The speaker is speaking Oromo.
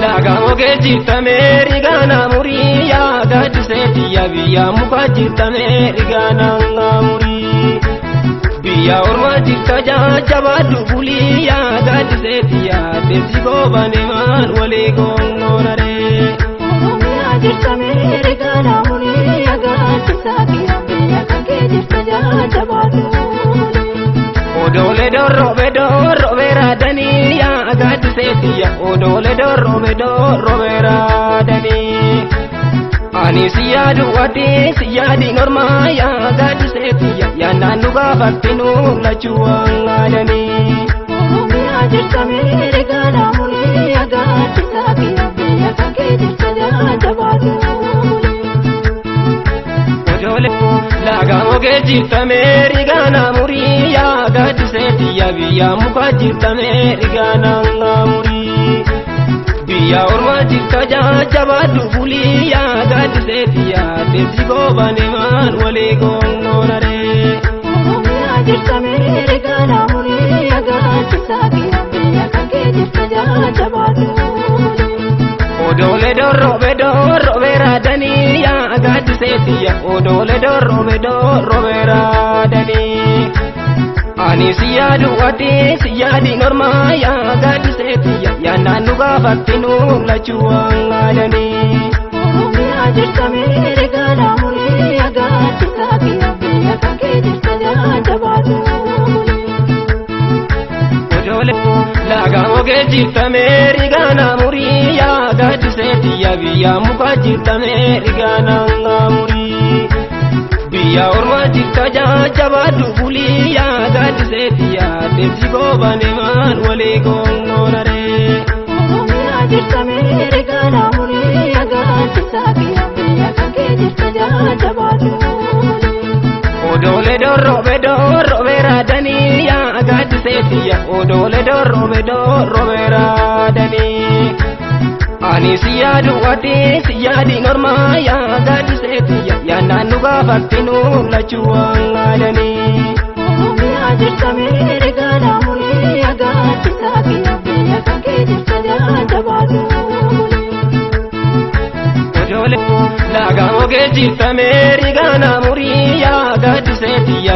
Laga mogee jirtamee rigaana murii yaa gaaddisee biyya biyya muka jirtamee rigaana murii. Biyya ormaa jirta jajjabaadhu bulii yaa gaaddisee biyya deemsi goobane maal walii gongoonaree. Oromiyaa jirtamee rigaana murii yaa gaaddisaa biyya kan kee jirta jajjabaadhu. Odoole dorrobe dorrobe raadanii yaa gaaddisee biyya odoole dorrobe dorrobe raadanii. Ani si yaadu ati si yaadi normaa yaa gaaddisee biyya yaannaan nu gaafatti nu lachuu waangaadanii. Oromiyaa jirtamee rigaana murii yaa gaaddisaa biyya kan kee jirta jajjabaadhu. Odoole laga mogee jirtamee rigaana murii yaa gaaddisee biyya biyya muka jirtamee rigaana murii. Biyya ormaa jirta jajjabaadhu bulii yaa gaaddisee biyya deemsi goobane maal walii gongoonaree. Oromiyaa jirtamee rigaana murii yaa gaaddisaa biyya kan kee jirta jajjabaadhu. Odoole dorrobe dorrobe raadanii yaa gaaddisee biyya odoole dorrobe dorrobe raadanii. Ani si yaadu ati si yaadi normaa yaa gaaddisee biyya yaannaan nu gaafatti nu lachuu waangaadanii. Oromiyaa jirtamee rigaana murii yaa gaaddisaa biyya kan kee jirta jajjabaadhu. Odoole laga mogee jirtamee rigaana murii yaa gaaddisee biyya biyya muka jirtamee rigaana murii. Biyya ormaa jirta jajjabaadhu bulii yaa gaaddisee biyya deemsi goobane maal walii gongoonaree. Oromiyaa jirtamee rigaana murii yaa gaaddisaa biyya kan kee jirta jajjabaadhu. Odoole dorrobe dorrobe raadanii yaa gaaddisee biyya odoole dorrobe dorrobe raadanii. Ani si yaadu ati si yaadi normaa yaa gaaddisee biyya yaannaan nu gaafatti nu lachuu waangaadanii. Oromiyaa jirtamee rigaana murii yaa gaaddisaa biyya kan kee jirta jajjabaadhu. Odoole laga mogee jirtamee rigaana murii yaa gaaddisee biyya